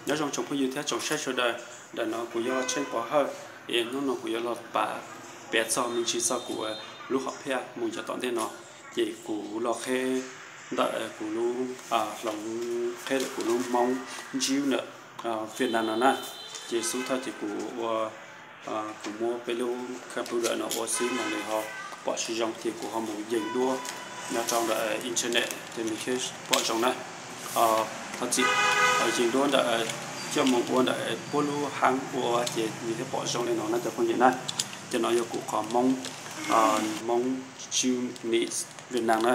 Nyob zoo tsoom phooj ywg thiab tsoom saib sawv daws, ntawm no kuv yog Tsheej Pov Hawj, es hnub no kuv yuav los piav txog me ntsis txog kuv lub hom phiaj mus yav tom ntej no. Ces kuv los qheb ntawm kuv lub, hloov qheb ntawm kuv lub Hmoob Ntsuj ntawm Vietnam no na. Ces xub thawj ces kuv ua, kuv muab peb lub computer no ua xwb mas nws ho pom tsis zoo, ces kuv ho mus yees duab nyob rau ntawm internet ces nws thiaj pom zoo na. Thov txim, yees duab ntawm, coj mus ua ntawm puab lub hab ua ces nws thiaj pom zoo li no na cov phooj ywg na. Ces no yog kuv qhov Hmoob, Hmoob Ntsuj Vietnam na.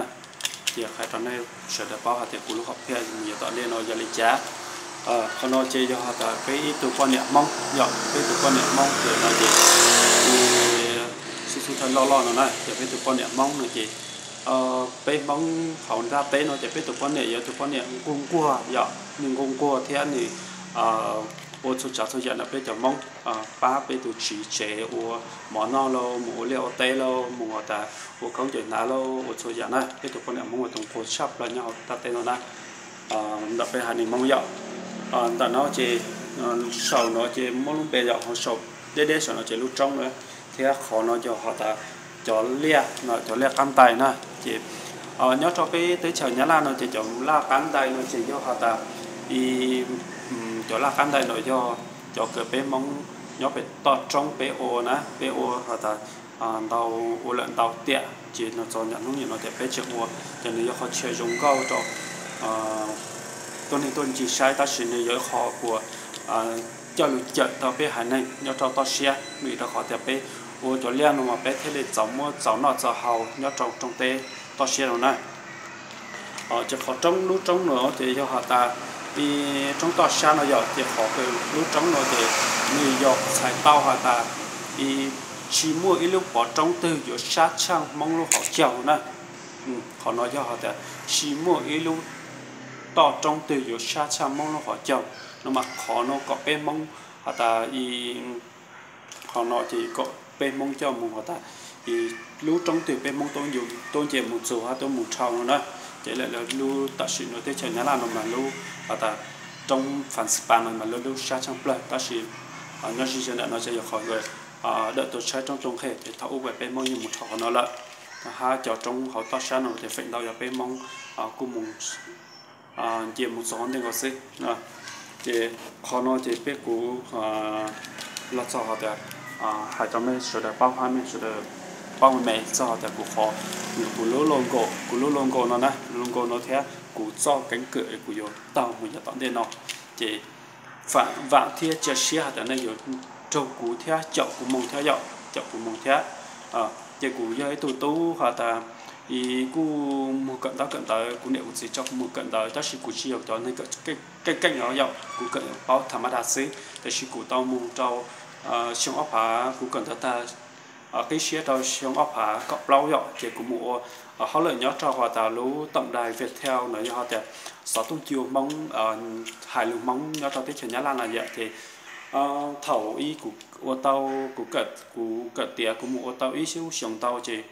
Ces qhia rau nej sawv daws paub hais tias kuv lub hom phiaj mus yav tom ntej no yog li cas. Qhov no ces yog has tas peb ib tug poj niam Hmoob, yog peb ib tug poj niam Hmoob ces no ces xub thawj loj loj no na, ces peb tus poj niam Hmoob no ces peb Hmoob hauv ntiaj teb no ces peb tus poj niam yog tus poj niam nquag nquag, yog nws nquag nquag thiab nws ua txhua tsav txhua yam ntawm peb cov Hmoob, pab peb tus txiv tsev ua mov noj lauj, mus ua liaj ua teb lauj, mus has tas ua khaub ncaws hnav lauj, ua txhua yam na. Peb tus poj niam Hmoob ua tus nquag tshaj plaws nyob hauv ntiaj teb no na, ntawm peb haiv neeg Hmoob yom. Ntawm no ces saum no ces muab lub npe yom, ho saum deb deb saum no ces lub roob na, thiab qhov no yog has tas cov liaj, cov liaj qab ntais na. Ces nyob rau peb teb chaws Nyab Laj no ces cov liaj qab ntais no ces yog has tas, cov liaj qab ntais no yog cov kws peb Hmoob nyob pem toj roob peb ua na, peb ua has tas ntau, ua lawm ntau tiam ces no txog niaj hnub niam no ces peb tseem ua, ces nws yog qhov chaw zoo nkauj rau tuab neeg tuaj ncig saib, tab sis nws yog ib qho uas coj lug cawm tau peb haiv neeg nyob rau toj siab, vim rau qhov tias peb ua cov liaj no mas peb thiaj li txaus muab txaus noj txaus haus nyob rau roob teb toj siab no na. Ces qhov roob, lub roob no ces yog has tas roob toj sab no yom, ces qhov lub roob no ces nws yog txhais tau has tas tsis muaj ib lub pov roob twg yuav sab tshaj Hmoob lub qhov caug na. Qhov no yog has tas tsis muaj ib lub toj roob twg yuav sab tshaj Hmoob lub qhov caug no mas qhov no kom peb Hmoob has tas qhov no ces kom peb Hmoob coj mus has tas lub roob twg peb Hmoob tuaj nce mus txug hab tuaj mus dhau no na. Ces lawv lub tam sim no teb chaws Nyab Laj no mas lub has tas roob Fas Pas no mas lub lub sab tshaj plawg, tab sis nyob ze ze ntawm no ces yog qhov dawm tuaj tshaib roob tuaj nqeg ces thaum ub peb Hmoob yeej mus dhau qhov no lawm. Hab cov roob hauv toj sab no ces feem ntau yog peb Hmoob kuj mus nce mus txog ntej nkaus xwb. Ces qhov no ces peb kuv los txog has tas hais rau mej sawv daws paub hab mej sawv daws paub me me txog has tas kuv qhov, kuv lub logo, kuv lub logo no na, logo no thiab kuv txoj keeb kwm kuv yuav taug mus yav tom ntej no, ces vam thiab cia siab has tas nej yuav raug kuv thiab caum kuv moog thiab yom, caum kuv moog thiab. Ces kuv yog ib tug tub has tas kuj mus kawm ntaub kawm ntawv, kuv niam kuv txiv tso kuv mus kawm ntawv tab sis kuv tsis yog cov neeg kawm keej keej no yom, kuv kawm paub tham ma das xwb, tab sis kuv tau mus rau xyoo ob phav, kuv kawm ntawv tag qib siab rau xyoo ob phav kaum plaub yom, ces kuv mus ua hauj lwm nyob rau has tas lub tổng đài Viettel no yog has tas xov tooj cua Hmoob, hais lus Hmoob nyob rau teb chaws Nyab Laj no yom. Ces thaum ub kuv ua tau, kuv kawm tiav kuv mus ua tau ib xyoo ntau ces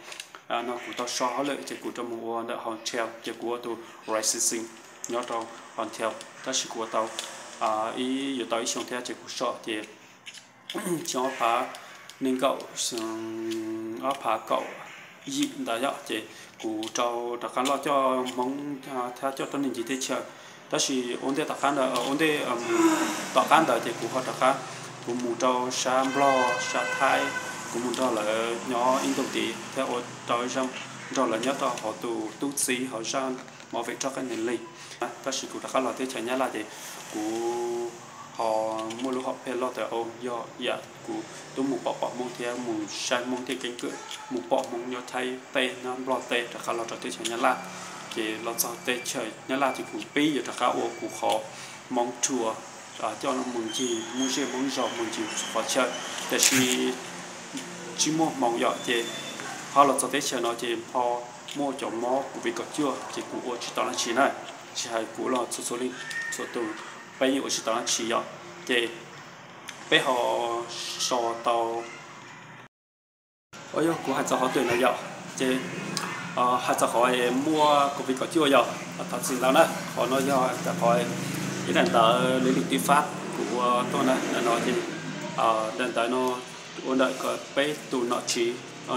no kuv tau so hauj lwm ces kuv rov mus ua ntawm Hotmail ces kuv ua tus licensing nyob rau Hotmail, tab sis kuv ua tau ib, yuav tau ib xyoo thiab ces kuv so ces xyoo ob phav nees nkaum, ob phav kaum yim ntawd yom, ces kuv rov qab los coj Hmoob thiab coj tuab neeg ncig teb chaws. Tab sis ua ntej tom qab ntawd, ua ntej tom qab ntawd ces kuv ho rov qab, kuv mus rau sab Nplog sab Thaib, kuv mus nrog lawv nyob ib ntu tid thiab ua rau zaj, nrog lawv nyob rau hauv tus tub txib hauv zaj mov vem roj qab neeg li. Tab sis kuv rov qab los teb chaws Nyab Laj ces kuv ho muaj lub hom phiaj loj tas yog yam kuv twb mus pom pom Hmoob thiab mus saib Hmoob tej keeb kwm, mus pom Hmoob nyob Thaib teb nyob Nplog teb rov qab los rau teb chaws Nyab Laj. Ces los txog teb chaws Nyab Laj ces kuv pib yuav rov qab ua kuv qhov Hmoob tour, coj mus ncig Hmoob zej Hmoob zos, mus ncig qhov chaw, tiam sis tsis muaj hmoo yom, ces ho los txog teb chaws no ces ho muaj cov mob covid kaum cuaj ces kuv ua tsis tau dab tsi na, tsis hais kuv los txhua txhua leej txhua tus peb yeej ua tsis tau dab tsi yom. Ces peb ho so tau, ua yog kuv hais txog qhov twg no yom, ces hais txog qhov muaj covid kaum cuaj yom, thov txim ntau na, qhov no yog qhov Ib daim ntawv li li tib fab kuv ua tuaj na, daim no ces, daim ntawv no ua ntawm peb tus nom tswv,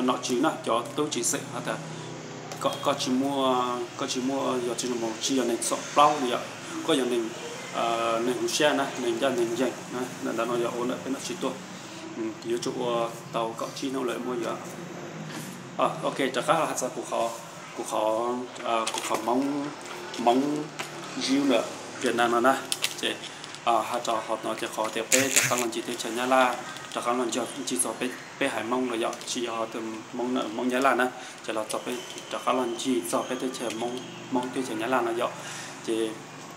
nom tswv na, cov tub tswv xeem has tas kom koj tsis muaj, koj tsis muaj yog tsis mus tsis yog neeg txom plaub li yom, koj yog neeg, neeg huv siab na, neeg ncaj neeg ncees na. Daim ntawv no yog ua ntawm peb nom tswv tuaj, yuav tsum ua tau kaum tsib hnub lawm muab yuav. Ok, rov qab los hais txog kuv qhov, kuv qhov, kuv qhov Hmoob, Hmoob Zib ntawm Viaj Nam no na, ces hais rau qhov no ces qhov tias peb rov qab los ncig teb chaws Nyab Laj, rov qab los ncig txog peb haiv Hmoob los yom, tsis yog Hmoob, Hmoob Nyab Laj na, ces los txog peb rov qab los ncig txog peb teb chaws Hmoob, Hmoob teb chaws Nyab Laj no yom. Ces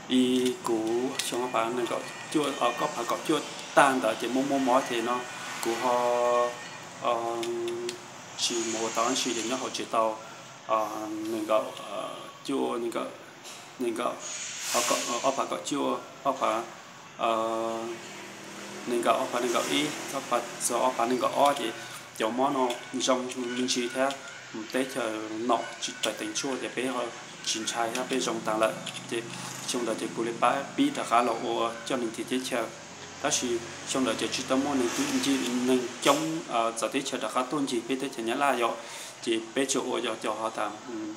ib kuv xyoo ob phav nees nkaum cuaj, ob phav kaum cuaj tag ntawd ces muaj muaj mob ces no kuv ho tsis mus ua tau dab tsi ces nyob hauv tsev tau nees nkaum cuaj, nees nkaum, ob phav kaum cuaj, ob phav nees nkaum, ob phav nees nkaum ib, ob phav txog ob phav nees nkaum ob ces cov mob no zoo me ntsis thiab, teb chaws nom tsis raws teev tshuaj ces peb ho tsis ntshai thiab, peb zoo tas lawm. Ces xyoo ntawd ces kuv li pab pib rov qab los ua coj neeg ncig teb chaws, tab sis xyoo ntawd ces tsis tau muaj neeg, neeg coob txawv teb chaws rov qab tuaj ncig peb teb chaws Nyab Laj yom, ces peb tsuas ua yog cov ho tas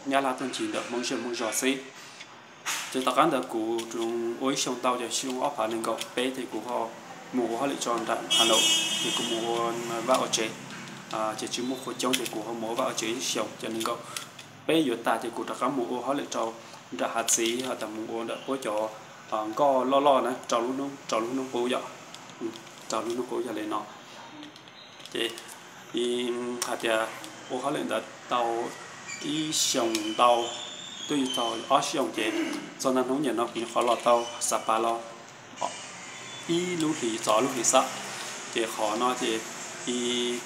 Nyab Laj tuaj ncig ntawm Hmoob zej Hmoob zos xwb. Ces tom qab ntawd kuv ua ib xyoo ntau ces xyoo ob phav nees nkaum peb ces kuv ho mus ua hauj lwm tso nram Hav Nauj, ces kuv mus ua vaj ua tsev, ces tsis muaj qhua coob ces kuv ho mus ua vaj ua tsev ib xyoos ces nees nkaum peb yuav tas ces kuv rov qab mus ua hauj lwm rau nram hav txiv has tas mus ua ntawm puab cov nkoj loj loj na, rau lub hnub, rau lub hnub qub yom, rau lub hnub qub yog li no. Ces hais tias ua hauj lwm ntawd tau ib xyoos ntau, twb yuav txog ob xyoos ces txog nag hnub niaj no kuv nyuam qhuav los tau Xa Pas los ib lub hlis txog lub hlis xwb. Ces qhov no ces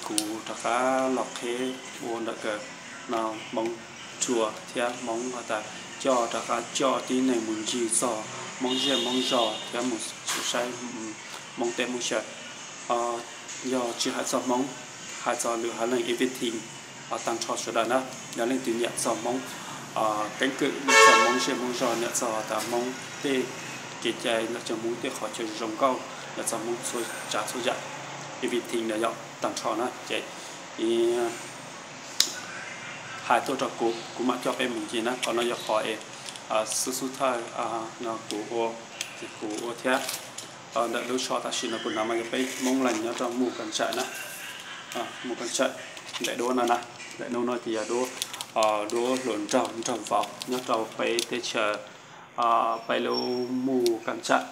kuv rov qab los qheb ua ntawm kawg no Hmoob Tshua thiab Hmoob has tas coj rov qab coj tib neeg mus ncig txog Hmoob zej Hmoob zos thiab mus saib Hmoob teb Hmoob chaw. Yog tsis hais txog Hmoob, hais txog lwm haiv neeg everything, tag nrho sawv daws na, yog leej twg nyiam txog Hmoob keeb kwm, nyiam txog Hmoob zej Hmoob zos, nyiam txog tas Hmoob tej kev cai, nyiam txog Hmoob tej qhov chaw zoo nkauj, nyiam txog Hmoob txhua tsav txhua yam, everything na yom, tag nrho na ces hais tuaj rau kuv, kuv mam coj peb mus ncig na. Qhov no yog qhov es xub xub thawj no kuv ua, ces kuv ua thiab. Ntawm lub tsho tam sim no kuv hnav mas yog peb Hmoob Lees nyob rau Mus Kas Tsam na, Mus Kas Tsam. Daim duab no na, daim duab no ces yog duab, duab hluas nraug nraug vauv nyob rau peb teb chaws, peb lub Mus Kas Tsam.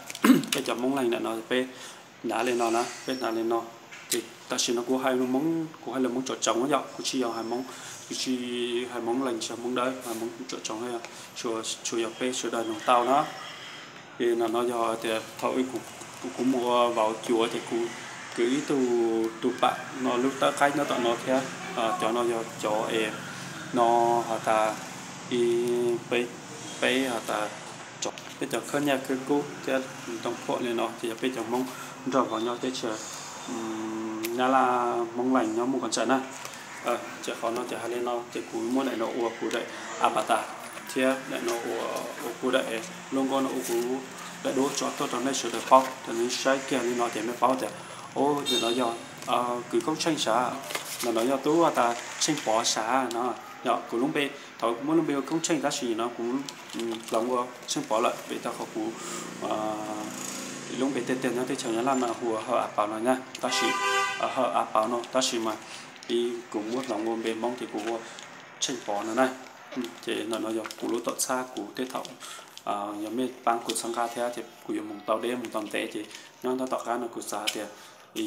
Peb cov Hmoob Lees ntawm no peb hnav li no na, peb hnav li no. Ces tam sim no kuv hais lus Hmoob, kuv hais lus Hmoob tsoom tsoom yom, kuv tsis yog hais Hmoob, kuv tsis hais Hmoob Lees, tsis hais Hmoob Dawb, hais Hmoob tsoom tsoom, tsuas yog peb sawv daws nug tau na. Ces no no yog tias thaum ub kuv mus ua vauv cuav ces kuv kwv ib tug, tus pam no lub tawb qaib nyob tom no thiab. Cov no yog cov es no has tas peb, peb has tas peb cov khawb nyaj khawb kub thiab ntoo phuam li no ces yog peb cov Hmoob nraug vauv nyob teb chaws Nyab Laj, Hmoob Lees nyob Mus Kas Tsam na. Ces qhov no ces hais li no ces kuv muab daim no ua kuv daim a pas tas thiab daim no ua, ua kuv daim lub nkauj no ua kuv daim duab tso tuaj rau nej sawv daws paub, rau nej saib kiag li no ces nej paub tias, o, nim no yog kwv Koob Tsheej sav, nim no yog tub has tas Tsheej Pov sav no. Yog kuv lub npe, thaum kuv muab lub npe ua Koob Tsheej tab sis no kuv hloov ua Tsheej Pov lawm vim tau qhov kuv lub npe tiag tiag nyob teb chaws Nyab Laj mas hu ua Hawj A Pov no na, tab sis Hawj A Pov no tab sis mas kuv muab hloov ua npe Hmoob ces kuv ua Tsheej Pov no na. Ces nim no yog kuv lub tuam txhab kuv tej thaum yog mej paab kuv txhawb nqa thiab ces kuv yuav mus tau deb mus tau ntev ces nyob nyob tom qab no kuv xav hais tias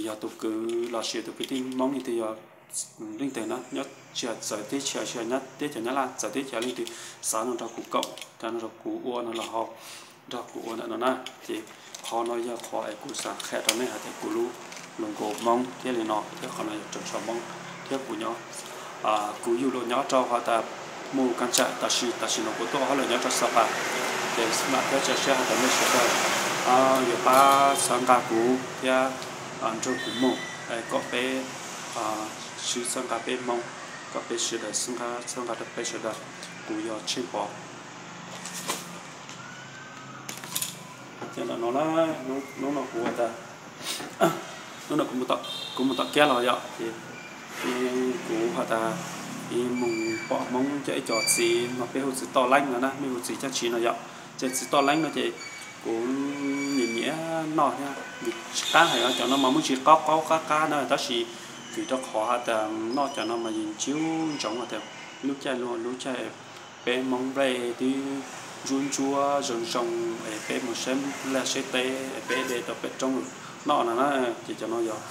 yog tus kwv los sis tus kwv tij Hmoob leej twg yog leej twg na nyob tsis hais txawv teb chaws, tsis hais nyob teb chaws Nyab Laj, txawv teb chaws leej twg xav no nrog kuv koom, nrog kuv ua no los ho nrog kuv ua ntawm no na. Ces qhov no yog qhov es kuv xav qhia rau nej hais tias kuv lub, lub nkauj Hmoob thiab li no thiab qhov no yog tsoom tsho Hmoob thiab kuv nyob, kuv yug los nyob rau has tas Mus Kas Tsam tab sis tam sim no kuv tuaj hauj lwm nyob rau Xa Pas. Ces mam thiab tsa siab has tas nej sawv daws yuav pab txhawb nqa kuv thiab nrog kuv mus kom peb sib txhawb nqa peb Hmoob, kom peb sawv daws txhawb nqa, txhawb nqa rau peb sawv daws. Kuv yog Tsheej Pov. Ces ntawm no na, hnub no kuv has tas, hnub no kuv mus tom kiab los yom, ces kuv has tas mus pom Hmoob cov ib co txiv no peb hu txiv toj leeb no na, mej hu txiv caj tsi no yom. Ces txiv toj leeb no ces kuv nyiam nyiam noj thiab, vim tsis qab heev os, cov no mas muaj ntsis qaub qaub qab qab na, tab sis vim rau qhov has tas noj cov no mas yeej ntsia ntsoov has tas lub caij lub caij peb Hmoob nplej twb ntsuab ntsuab zoo zoo es peb mus saib nplej saib teb es peb de rau peb roob noj no na. Ces cov no yog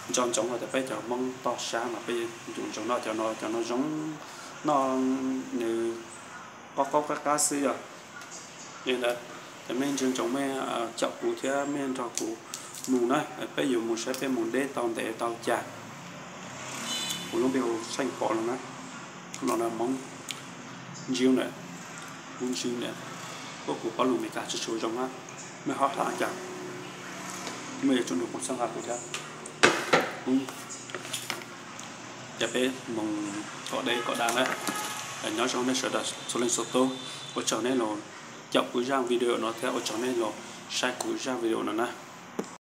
nco ntsoov has tas peb cov Hmoob toj sab mas peb yuav tsum ntsoov noj cov no, cov no zoo noj, nws qaub qaub qab qab xwb yom. Li ntawd, ces mej nco ntsoov mej caum kuv thiab mej nrog kuv mus na, peb yuav mus saib peb mus deb tau ntev tau cas. Kuv lub npe hu Xeej Pov no na, no na Hmoob Ntsiu na, Hmoob Ntsiu na, puab kuv paub lus Meskas tsis tshua zoo na, mej ho hla cas, mej yuav tsum nrog kuv txhawb nqa kuv thiab. Ces peb mus kom deb kom dav na. Nyob zoo nej sawv daws txhua leej txhua tub, ua tsaug nej los caum kuv zaj video no thiab ua tsaug nej los saib kuv zaj video no na.